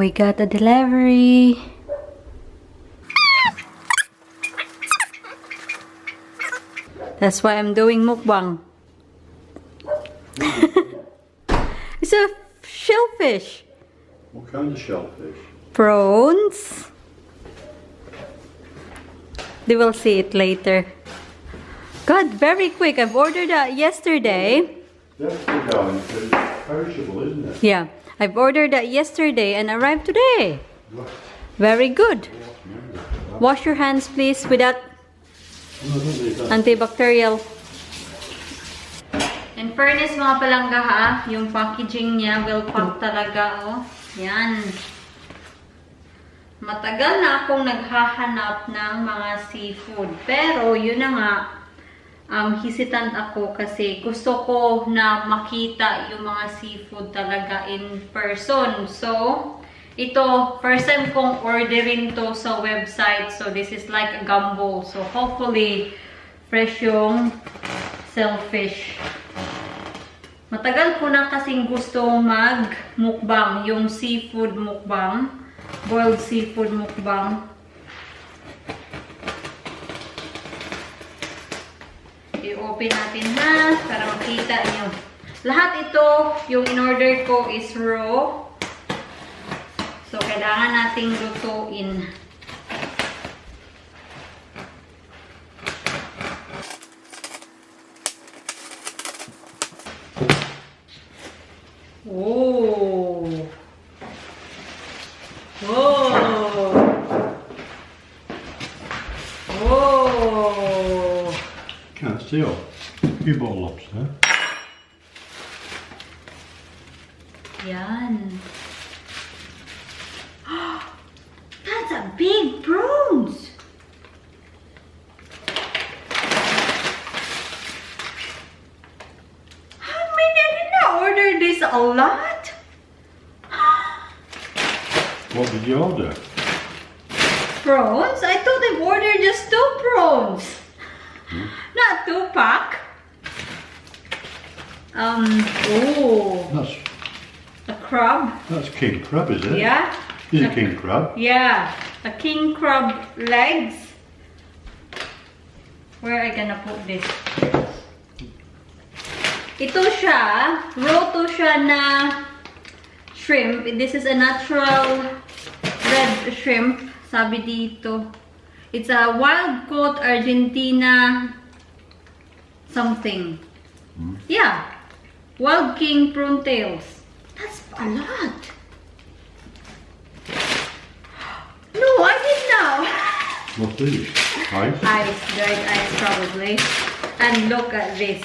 We got a delivery. That's why I'm doing mukbang. It's a shellfish. What kind of shellfish? Prawns. They will see it later. God, very quick. I've ordered that yesterday. That's the darling, because it's perishable, isn't it? Yeah, I've ordered that yesterday and arrived today. Very good. Wash your hands, please, with that antibacterial. In fairness, mga palangga ha, yung packaging niya, well packed talaga, oh. Yan. Matagal na akong naghahanap ng mga seafood. Pero, yun na nga, hesitant ako kasi gusto ko na makita yung mga seafood talaga in person. So, ito, first time kong orderin to sa website. So, this is like a gumbo. So, hopefully, fresh yung shellfish. Matagal ko na kasing gustong mag-mukbang, yung seafood mukbang. Boiled seafood mukbang. I-open natin ha, para makita nyo. Lahat ito, yung in-order ko is raw. So, kailangan nating lutuin. Oh! Whoa! Whoa! Can't see all. You bought lobster. Yan. That's a big prawns. How many? I did not order this a lot. What did you order? Prawns? I thought I've ordered just 2 prawns. Not 2-pack. Oh. That's A crab. That's king crab, is it? Yeah. Is it king crab? Yeah. A king crab legs. Where am I gonna put this? Ito siya. Raw to siya na shrimp. This is a natural red shrimp. Sabi dito. It's a wild-caught Argentina something. Yeah. Wild king prawn tails. That's a lot. No, I didn't know. What's this? Ice? Ice, dried ice probably. And look at this.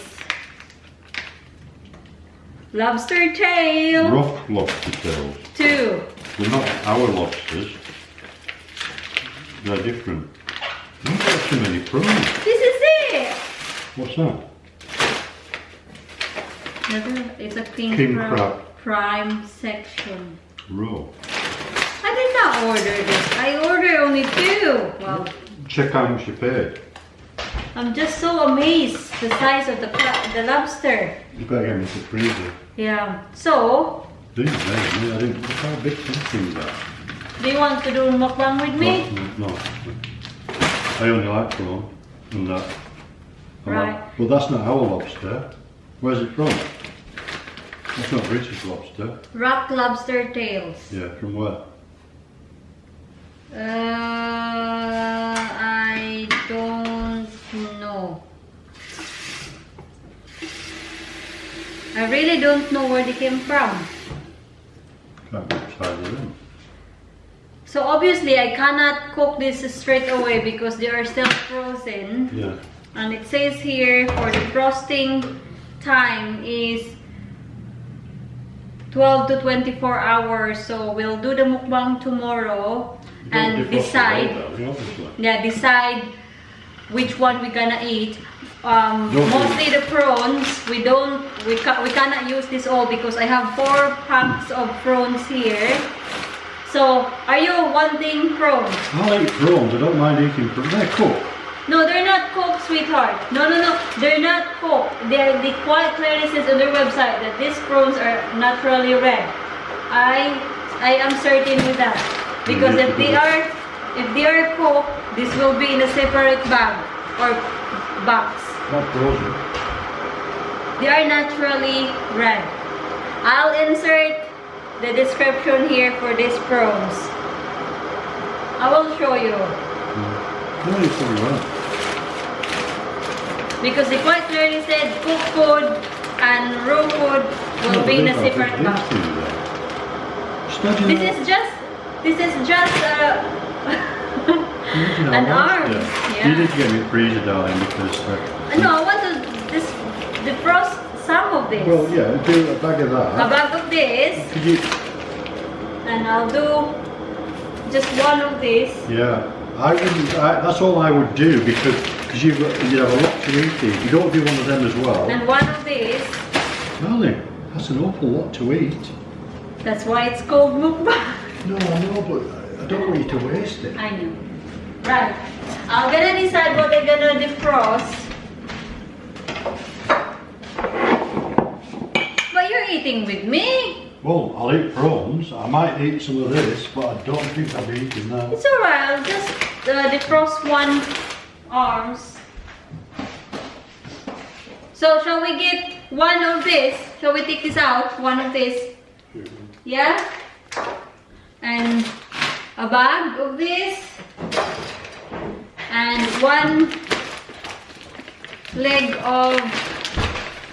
Lobster tail. Rock lobster tails. 2. They're not our lobsters. They're different. You've got so many prawns. This is it. What's that? It's a king Crab. prime section. Raw. I did not order this. I ordered only 2. Wow. Check how much you paid. I'm just so amazed the size of the lobster. You better get me to freezer. Yeah. So, These days, I didn't look how big these things are. do you want to do mukbang with me? No. I only like prawn and that. Right. Well, that's not our lobster. Where's it from? That's not British lobster. Rock lobster tails. Yeah, from where? I don't know. I really don't know where they came from. Can't be beside them. So obviously I cannot cook this straight away because they are still frozen. Yeah. And it says here for the frosting time is 12 to 24 hours. So we'll do the mukbang tomorrow and decide. Yeah, decide which one we're gonna eat. Mostly the prawns. We cannot use this all because I have 4 packs of prawns here. So, are you wanting prawns? I'll eat prawns. I don't mind eating prawns. They're cooked. No, they're not cooked, sweetheart. No. They're not cooked. They quite clearly says on their website that these prawns are naturally red. I I am certain with that. Because if they are cooked, this will be in a separate bag or box. Not frozen. They are naturally red. I'll insert the description here for these prawns. I will show you. No, you probably won't. Because they quite clearly said cooked food and raw food will be in a separate box. This is just an arm. Yeah. You need to get me a freezer, darling, because... no, I want to defrost some of this. Well, yeah, do a bag of that. A bag of this. Could you... And I'll do just one of this. Yeah, that's all I would do because you have a lot to eat here. You don't do one of them as well. And one of these. Darling, that's an awful lot to eat. That's why it's called mukbang. No, I know, but I don't want you to waste it. I know. Right. I'm gonna decide what I'm gonna defrost. But you're eating with me. Well, I'll eat prawns. I might eat some of this, but I don't think I'll be eating that. It's alright. I'll just defrost one arms. So shall we get one of this? Shall we take this out? One of this. Yeah? And a bag of this. And one leg of...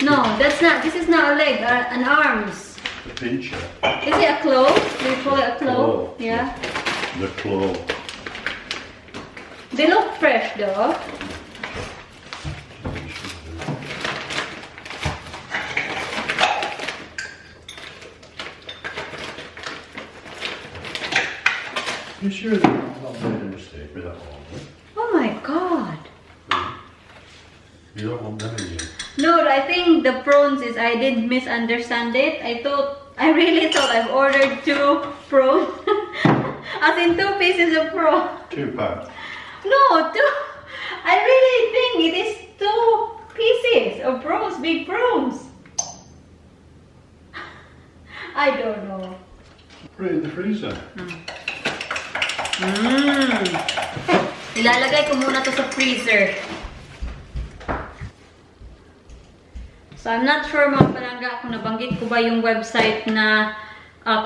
No, that's not. This is not a leg. An arms. The pincher. Is it a claw? Do you call it a claw? Claw. Yeah. The claw. They look fresh though. You sure that I've not made a mistake with that one? Oh my god. You don't want them again? No, I think the prawns is I did misunderstand it. I really thought I've ordered 2 prawns. As in 2 pieces of prawn. 2 packs. No, 2. I really think it is 2 pieces of prawns, big prawns. I don't know. Put it in the freezer. Ilalagay ko muna to sa freezer. So, I'm not sure mga palangga kung nabanggit ko ba yung website na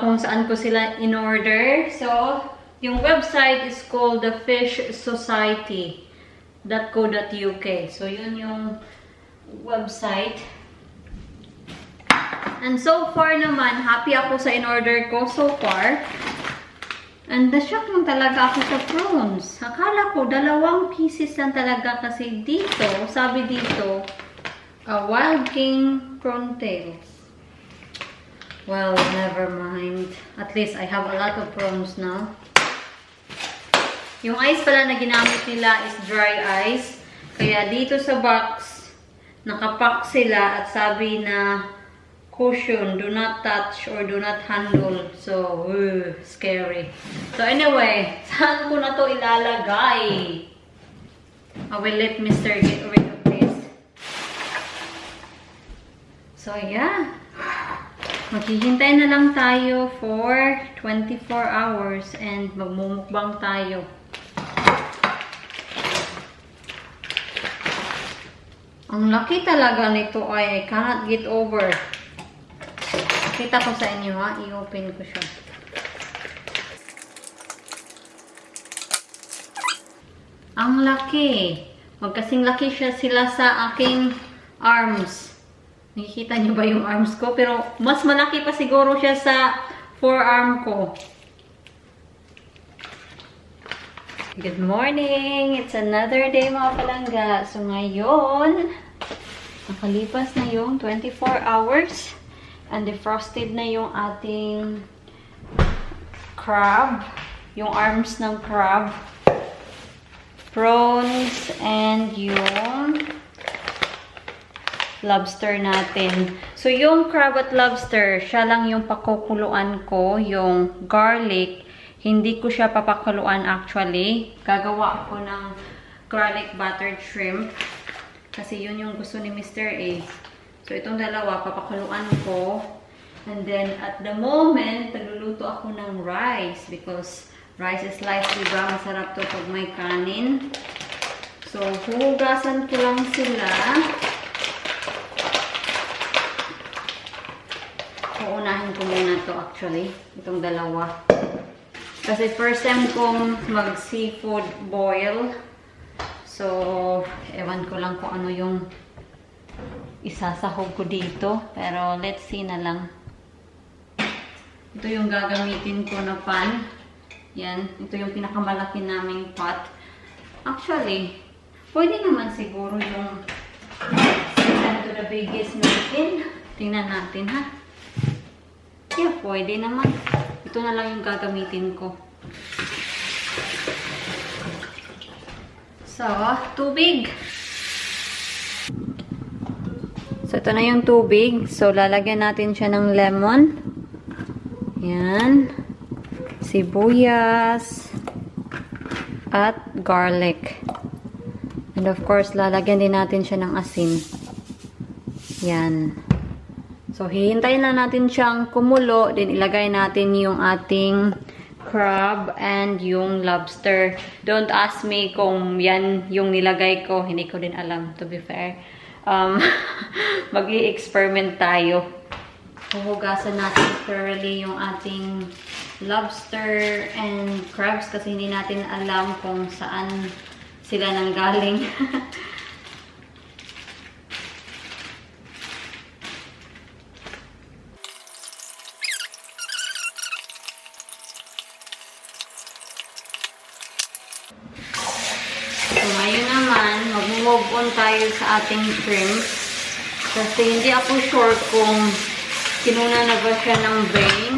kung saan ko sila in-order. So, yung website is called thefishsociety.co.uk. So, yun yung website. And so far naman, happy ako sa in-order ko so far. And na-shock lang talaga ako sa prawns. Akala ko 2 pieces lang talaga kasi dito, sabi dito, Wild King prawn tails. Well, never mind. At least I have a lot of prawns now. Yung ice pala na ginamit nila is dry ice. Kaya dito sa box, nakapack sila at sabi na caution, do not touch or do not handle. So, scary. So anyway, saan ko na to ilalagay? I will let Mr. get rid of this. So, yeah. Maghihintay na lang tayo for 24 hours and magmumukbang tayo. Ang laki talaga nito ay I cannot get over. Kita ko sa inyo ha. I-open ko siya. Ang laki. Magkasing laki siya sila sa aking arms. Nakikita niyo ba yung arms ko? Pero mas malaki pa siguro siya sa forearm ko. Good morning! It's another day mga palangga. So ngayon, nakalipas na yung 24 hours and defrosted na yung ating crab. Yung arms ng crab. Prawns and yung lobster natin. So, yung crab at lobster, siya lang yung pakukuluan ko. Yung garlic, hindi ko siya papakuluan actually. Gagawa ako ng garlic buttered shrimp. Kasi yun yung gusto ni Mr. A. So, itong dalawa, papakuluan ko. And then, at the moment, nagluluto ako ng rice because rice is light, diba? Masarap to pag may kanin. So, hugasan ko lang sila. Uunahin ko muna to actually. Itong dalawa. Kasi first time kong mag-seafood boil. So, ewan ko lang kung ano yung isasahog ko dito. Pero, let's see na lang. Ito yung gagamitin ko na pan. Yan. Ito yung pinakamalaki naming pot. Actually, pwede naman siguro yung second to the biggest natin. Tingnan natin, ha? Yeah, pwede naman. Ito na lang yung gagamitin ko. So, tubig. So, ito na yung tubig. So, lalagyan natin siya ng lemon. Yan. Sibuyas. At garlic. And of course, lalagyan din natin siya ng asin. Yan. So, hihintayin lang natin siyang kumulo. Then, ilagay natin yung ating crab and yung lobster. Don't ask me kung yan yung nilagay ko. Hindi ko din alam, to be fair. Mag-i-experiment tayo. Huhugasan natin thoroughly yung ating lobster and crabs kasi hindi natin alam kung saan sila nanggaling. So, ngayon naman, mag-move on tayo sa ating shrimp. Kasi hindi ako sure kung kinuna na ba siya ng vein.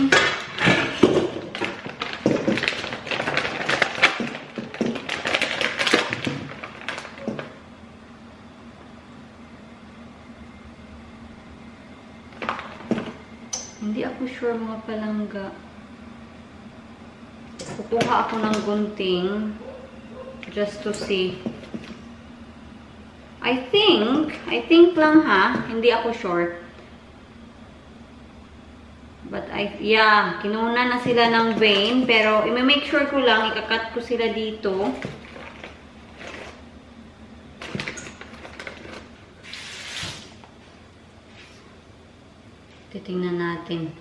Hindi ako sure mga palangga. Kukuha ako ng gunting just to see. I think lang ha. Hindi ako sure. But yeah, kinuna na sila ng vein. Pero, i-make sure ko lang, ikakat ko sila dito. Titingnan natin.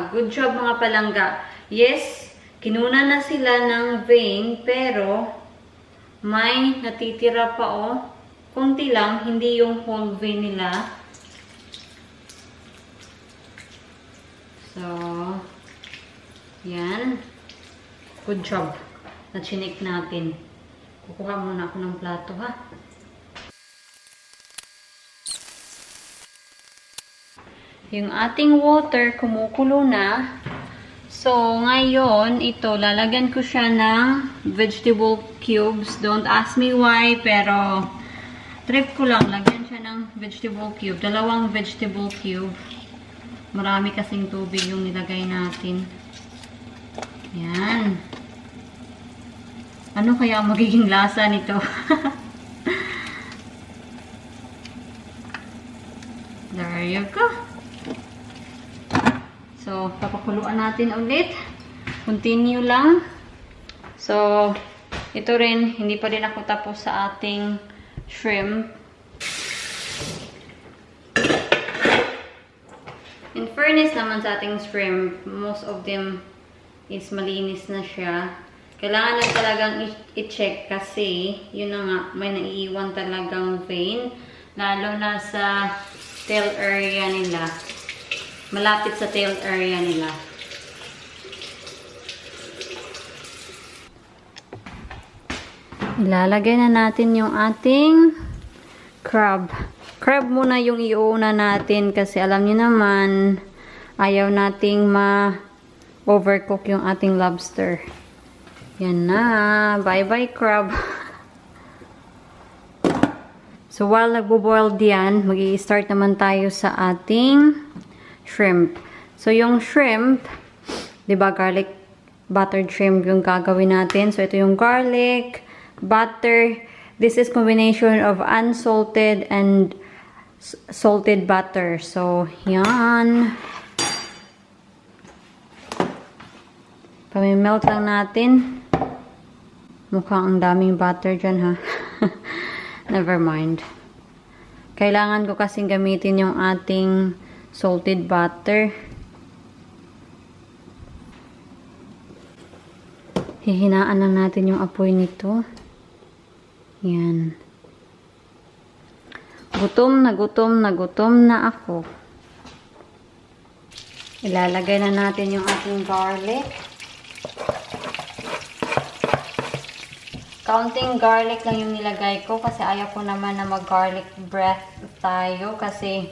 Good job mga palangga. Yes, kinuna na sila ng vein, pero may natitira pa oh. Kunti lang, hindi yung whole vein nila. So, yan. Good job. Na-chinik natin. Kukuha muna ako ng plato ha. Yung ating water, kumukulo na. So, ngayon, ito, lalagyan ko siya ng vegetable cubes. Don't ask me why, pero trip ko lang, lagyan siya ng vegetable cube. 2 vegetable cube. Marami kasing tubig yung nilagay natin. Yan. Ano kaya magiging lasa nito? There you go. So, papakuluan natin ulit. Continue lang. So, ito rin, hindi pa rin ako tapos sa ating shrimp. In fairness naman sa ating shrimp, most of them is malinis na siya. Kailangan na talagang i-check kasi, yun na nga, may naiiwan talagang vein. Lalo na sa tail area nila. Malapit sa tail area nila. Ilalagay na natin yung ating crab. Crab muna yung iuna natin kasi alam niyo naman, ayaw nating ma-overcook yung ating lobster. Yan na. Bye-bye crab. So, while nagbo-boil diyan, mag-i-start naman tayo sa ating shrimp. So, yung shrimp, diba, garlic buttered shrimp yung gagawin natin. So, ito yung garlic, butter. This is combination of unsalted and salted butter. So, yan. Pamimelt lang natin. Mukhang ang daming butter dyan, ha? Never mind. Kailangan ko kasing gamitin yung ating salted butter. Hihinaan lang natin yung apoy nito. Yan. Gutom na gutom na gutom na ako. Ilalagay na natin yung ating garlic. Counting garlic lang yung nilagay ko kasi ayaw ko naman na mag-garlic breath tayo kasi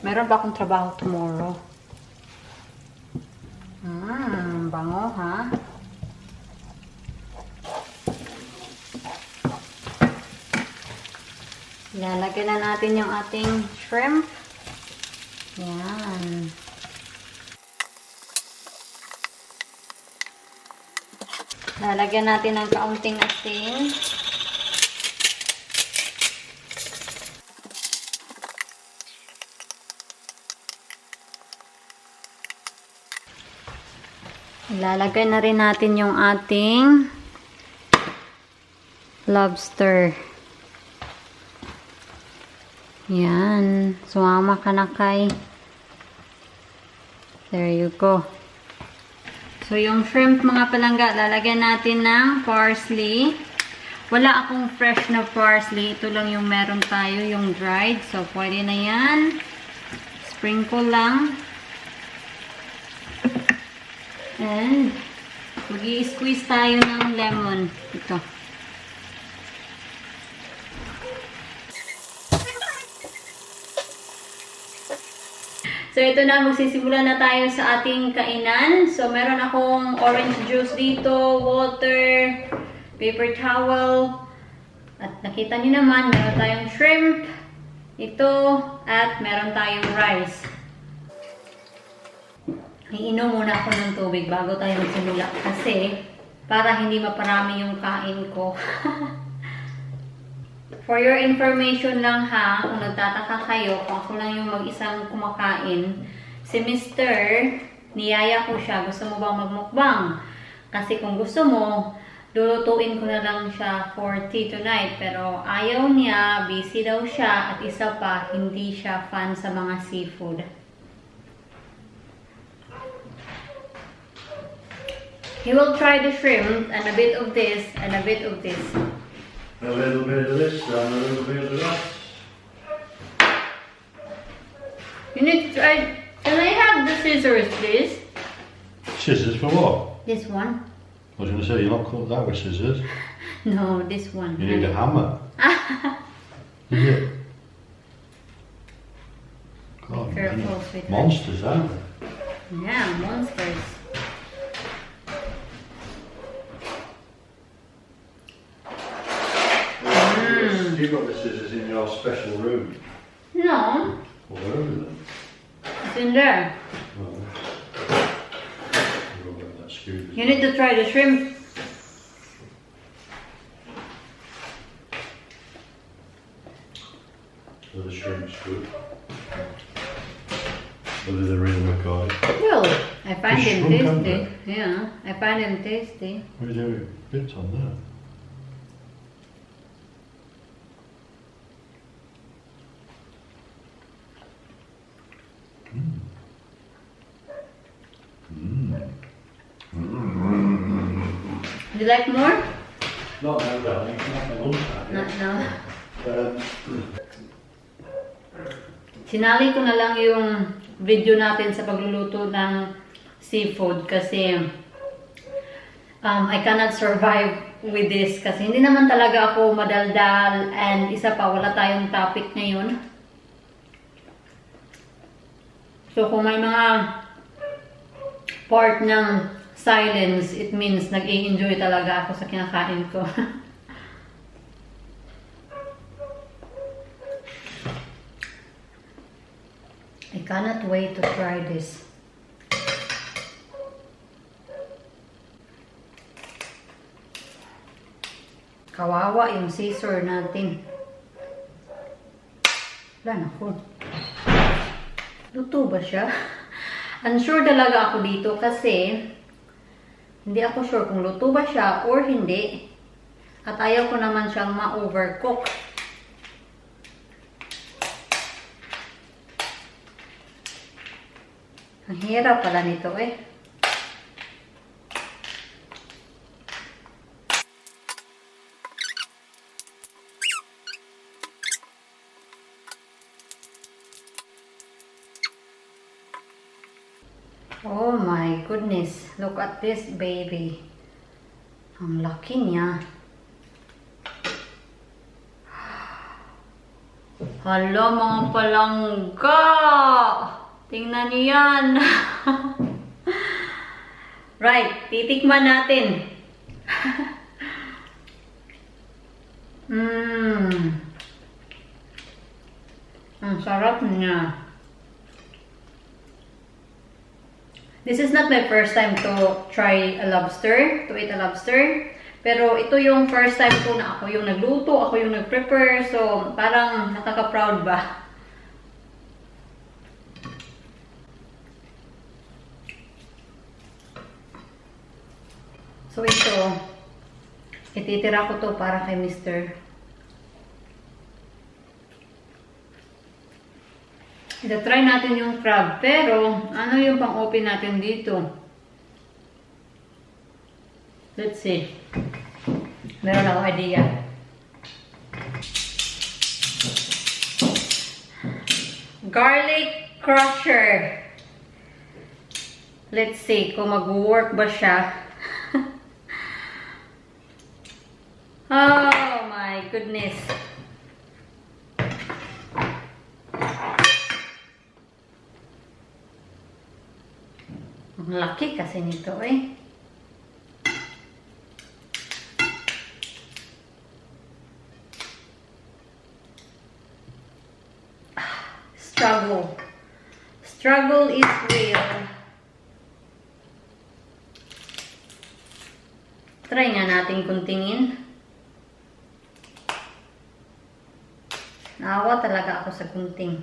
meron pa akong trabaho tomorrow. Bango, ha? Ilalagay na natin yung ating shrimp. Yan. Lalagyan natin ng kaunting asin. Ilalagay na rin natin yung ating lobster. Yan. Sumama ka na kay. There you go. So, yung shrimp mga palangga, lalagyan natin ng parsley. Wala akong fresh na parsley. Ito lang yung meron tayo, yung dried. So, pwede na yan. Sprinkle lang. And, mag-i-squeeze tayo ng lemon. Ito. So, ito na. Magsisimula na tayo sa ating kainan. So, meron akong orange juice dito, water, paper towel. At nakita niyo naman, meron tayong shrimp. Ito. At meron tayong rice. Iinom muna ako ng tubig bago tayo magsimula. Kasi, para hindi maparami yung kain ko. For your information lang ha, kung nagtataka kayo, kung ako lang yung mag-isang kumakain, si Mr. niyaya ko siya, gusto mo bang magmukbang? Kasi kung gusto mo, lulutuin ko na lang siya for tea tonight. Pero ayaw niya, busy daw siya, at isa pa, hindi siya fan sa mga seafood. He will try the shrimp, and a bit of this, and a bit of this. A little bit of this and a little bit of that. You need to try. Can I have the scissors, please? Scissors for what? This one. I was going to say, you're not cut that with scissors. No, this one. You need a hammer. Is it? God, Careful, man. sweetheart. Monsters, aren't they? Yeah, monsters. You've got the scissors in your special room. No, Well, where are they? it's in there. Oh. You've got that screw. You need to try the shrimp. So the shrimp's good. But they're the real McCoy. Well, I find The them shrimp, aren't tasty. Yeah, I find them tasty. What are you doing? Bits on there. Do you like more? Not now, darling. Not my lunchtime. Not now. Um, Sinali ko na lang yung video natin sa pagluluto ng seafood kasi I cannot survive with this kasi hindi naman talaga ako madaldal, and isa pa, wala tayong topic ngayon. So kung may mga part ng silence, it means nag-i-enjoy talaga ako sa kinakain ko. I cannot wait to try this. Kawawa yung scissor natin. Wala na ko. Luto ba siya? Unsure talaga ako dito kasi hindi ako sure kung luto ba siya or hindi. At ayaw ko naman siyang ma-overcook. Ang hirap pala nito eh. Oh my goodness. Look at this baby. Ang laki niya. Hala mga palangga. Tingnan niyo yan. Right. Titikman natin. Ang sarap niya. This is not my first time to try a lobster, to eat a lobster. Pero ito yung first time ko na ako yung nagluto, ako yung nag-prepare. So, parang nakaka-proud ba? So, ito, ititira ko to para kay Mr. Ito-try natin yung crab. Pero, ano yung pang-open natin dito? Let's see. Meron ako idea. Garlic crusher. Let's see kung mag-work ba siya. Oh my goodness. Ang laki kasi nito eh. Struggle. Struggle is real. Try nga natin kuntingin. Naawa talaga ako sa kunting.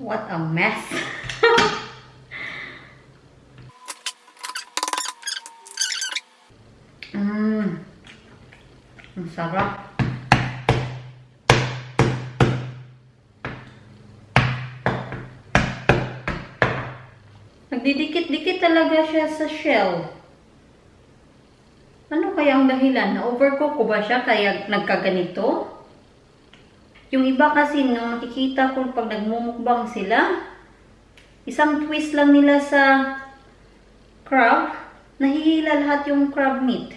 What a mess. Ang sarap. Nagdidikit-dikit talaga siya sa shell. Ano kaya ang dahilan? Na-overcook ko ba siya kaya nagkaganito? Yung iba kasi nung nakikita ko pag nagmumukbang sila, isang twist lang nila sa crab, nahihila lahat yung crab meat.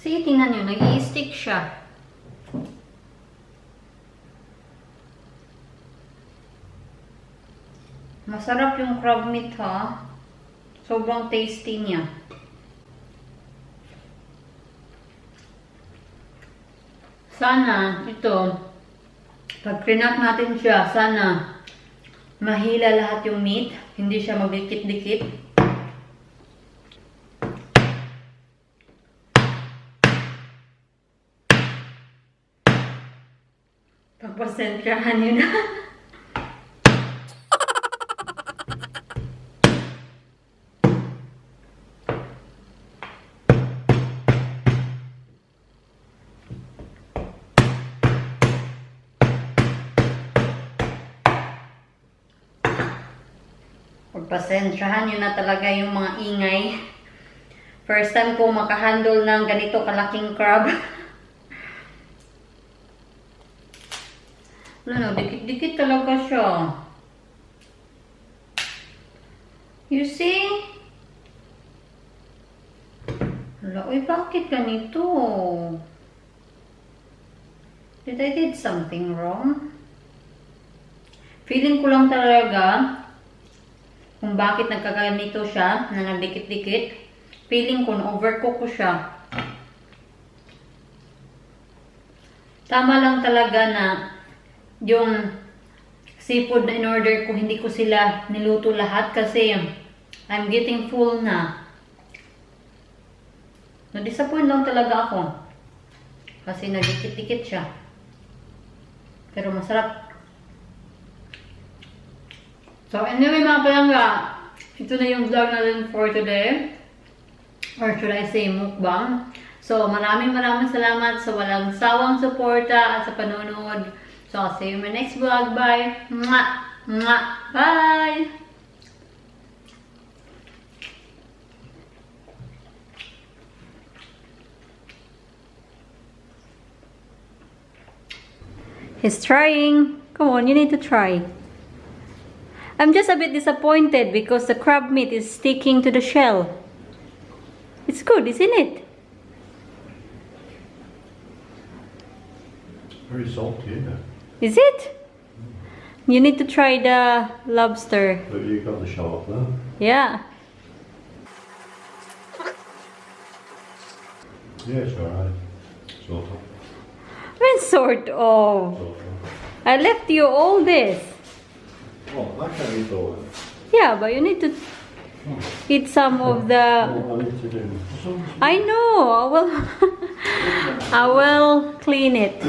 Sige, tingnan nyo, nag-i-stick siya. Masarap yung crab meat ha. Sobrang tasty niya. Sana, ito, pag krinak natin siya, sana mahila lahat yung meat. Hindi siya magdikit-dikit. Pagpasensyahan nyo na. Pagpasensyahan nyo na talaga yung mga ingay. First time ko makahandle ng ganito kalaking crab. Ano, dikit-dikit talaga siya. You see? Hala, uy, bakit ganito? Did I did something wrong? Feeling ko lang talaga kung bakit nagkaganito siya, na nagdikit-dikit. Feeling ko na overcook ko siya. Tama lang talaga na yung seafood na in-order ko, hindi ko sila niluto lahat kasi I'm getting full na. Na-disappoint lang talaga ako. Kasi nagdikit-dikit siya. Pero masarap. So anyway mga palangga, ito na yung vlog natin for today. Or should I say mukbang. So maraming salamat sa walang sawang suporta at sa panonood. So I'll see you in my next vlog. Bye! Mwah! Mwah! Bye! He's trying. Come on, you need to try. I'm just a bit disappointed because the crab meat is sticking to the shell. It's good, isn't it? Very salty, isn't it? Is it? You need to try the lobster. But you got the shell off there. Yeah. Yeah, it's alright. Sort of. When sort of. Sort of. I left you all this. Oh, that can't be thought. Yeah, but you need to eat some of the... What I need to do. I know. I will. I will clean it.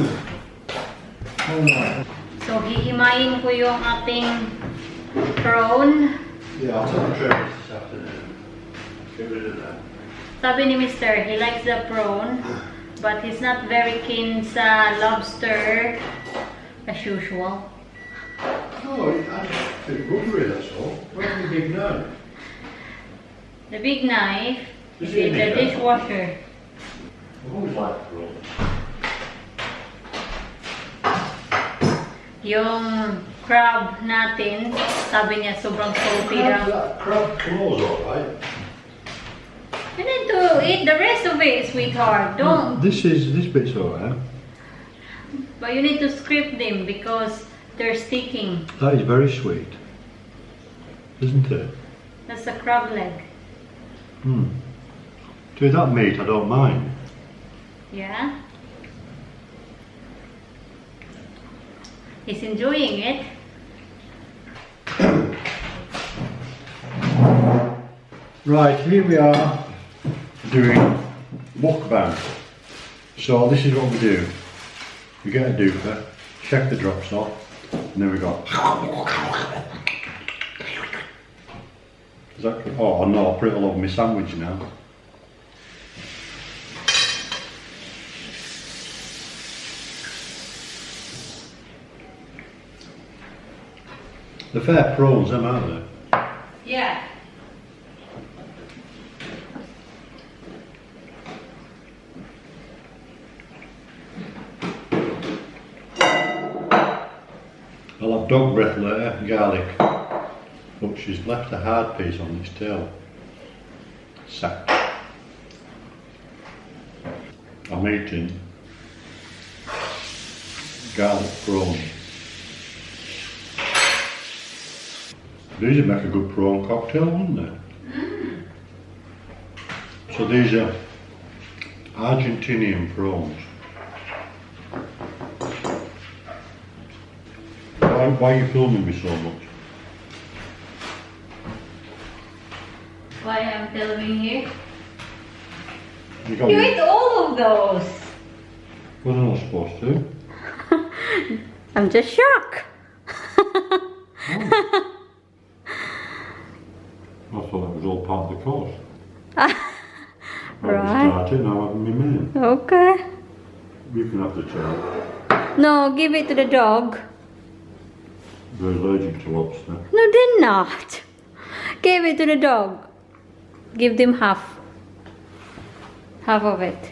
So hihimayin ko yung ating prawn. Yeah, I'll take the tray this afternoon. Get rid of that. Sabi ni Mr. he likes the prawn, but he's not very keen sa lobster as usual. Oh, I just did rubbery, that's all. Where's the big knife? The big knife Is is it in the bigger? dishwasher. I've always liked prawn. Yung crab natin, sabi niya sobrang salty daw. That crab claw's alright. You need to eat the rest of it, sweetheart. Don't. This bit's alright. But you need to scrape them because they're sticking. That is very sweet, isn't it? That's a crab leg. Do that meat, I don't mind. Yeah? He's enjoying it. Right, here we are doing mukbang. So this is what we do. We get a doofer, check the drops off, and then we go. Is that, oh no, I'll put it all over my sandwich now. The fair prawns, them, aren't they? Yeah. I'll have dog breath later, garlic. Look, she's left a hard piece on its tail. Sack. I'm eating garlic prawns. These would make a good prawn cocktail, wouldn't they? So these are Argentinian prawns. Why are you filming me so much? Why I'm filming you? You got You me. ate all of those. Well, I'm not supposed to. I'm just shocked. I thought that was all part of the course. Right. Started, now having me main. Okay. You can have the tail. No, give it to the dog. They're allergic to lobster. No, they're not. Give it to the dog. Give them half. Half of it.